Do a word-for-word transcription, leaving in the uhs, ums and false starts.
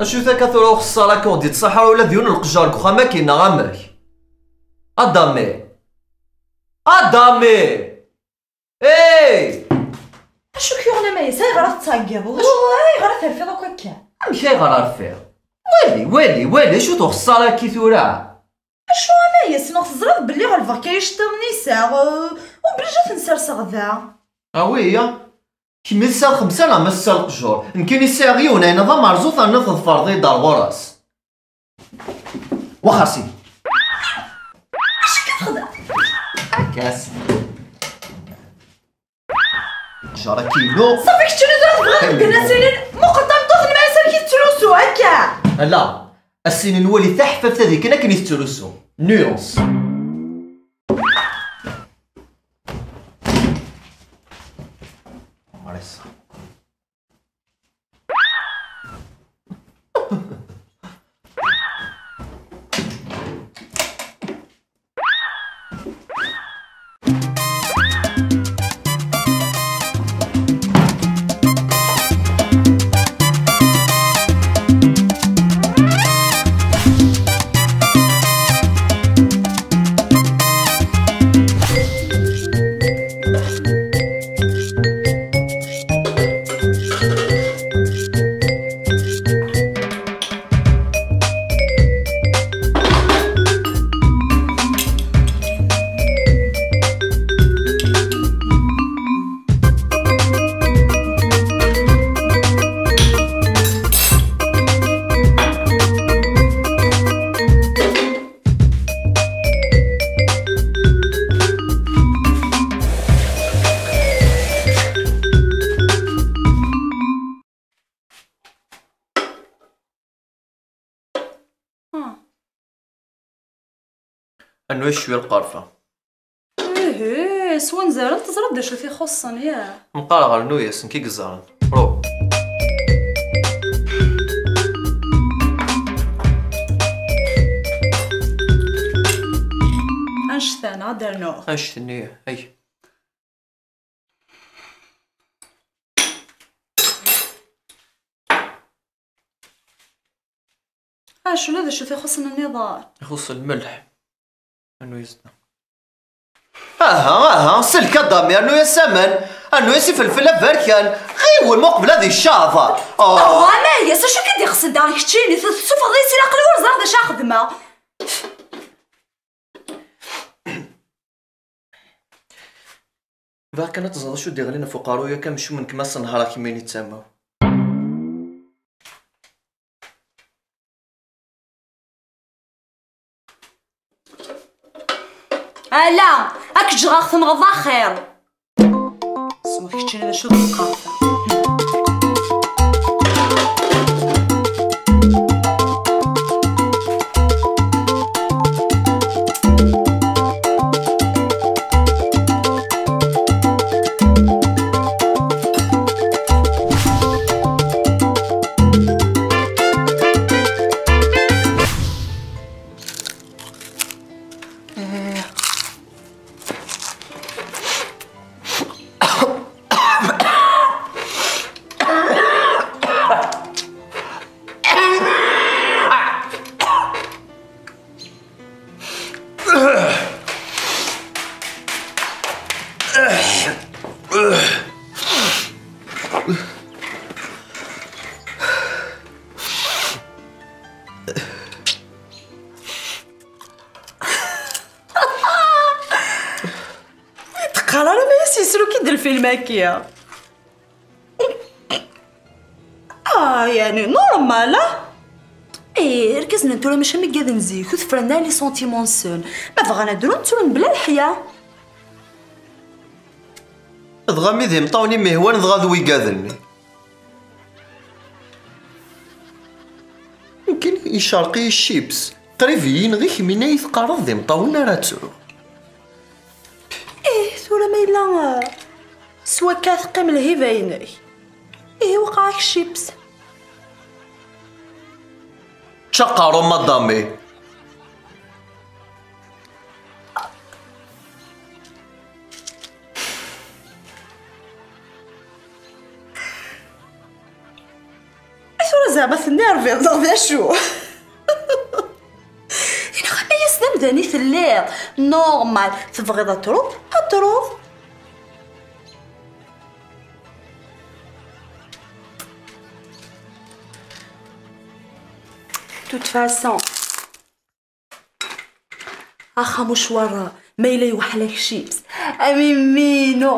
Acu akka tura uxeṣṣar akka ur d-ittṣaḥ ara ula d yiwen n leqjar deg uxxam-agi neɣ amek? Adami! Adami! Hey! Acu k-yuɣen a Mayes? Ayɣer ara tettɛeggiḍeḍ? Acu, ayɣer ara terfiḍ akk akka? Amek ayɣer rfiɣ? Wali, wali, wali, acu-t uxeṣṣar-agi tura? Acu a Mayes, neɣ teẓriḍ belli ɣelbeɣ-k ay iceṭṭiḍen-is, eh, obligé ad ten-serseɣ da? A wi, ya? Kemm i tesɛiḍ xemsa neɣ ma setta leqjur? Nekkini sɛiɣ yiwen, ayen d amerẓu terniḍ tḍefreḍ-iyi-d ar ɣur-s. Waxer sidi. Acu akka txedmeḍ? Akka sidi. Aqjar-agi-inu. Ṣafi keččini tura tebɣiḍ medden ad s-inin muqel tameṭṭut n Mayes amek i tettrusu akka? Ala, ad s-inin wali taḥeffaft ad ikken akken i tettrusu. Nuance. Rnu-yas cwiya lqerfa. Ihi, s wanzaren teẓriḍ d acu t-ixuṣṣen, ya? Mqareɣ rnu-yas, nekk i yeẓran. Ṛuḥ. Annect-a, neɣ ad d-rnuɣ? Annect-nni, ay. Acu, ula d acu t-ixuṣṣen nniḍen? Ixuṣṣ lmelḥ. Rnu-yas da. Aha, aha, sellek a Dami, rnu-yas aman, rnu-yas ifelfel aberkan, ɣiwel ma uqbel ad icaḍ. Oh. Oh, Mayes, acu k-id-ixṣen da keččini? Tessufɣeḍ-iyi si laqel, ur ẓriɣ d acu ara xedmeɣ. Bɣiɣ kan ad teẓreḍ acu d-iɣlin ɣef uqerruy-ik, amcum n kma s nnhar akken mi ttammaw. Ala, ad k-ǧǧeɣ ad ɣ-tenɣeḍ axir. Sweḥ keččini d acu d lqerfa. Ur teqqar ara ma yas yesru-k-id lfilm-agi. Ah, yeɛni normal, ah? Eh, irgazen n tura mačči am igad n zik, ur tefren ara les sentiments-nsen. Ma bɣan ad drun, ttrun bla leḥya. Dɣa mi d imeṭṭawen i m-ihwan, dɣa d wigad-nni. Nekkini icerq-iyi ccips. Qrib iyi-nɣi kemmini ay teqqareḍ d imeṭṭawen ara ttruɣ. Ih, tura ma yella, eh, s wakka teqqim lhiba-inek. Ihi waqeɛ-ak ccips. Ččaqaru madami. Tura Zeɛma tennerviḍ neɣ d acu? Inɣa, ay-as d amdan i telliḍ. Normal, tebɣiḍ ad truḍ, ad truḍ. De toute façon, axxam ucwar ma yella yewḥel-ak chips, a mimino.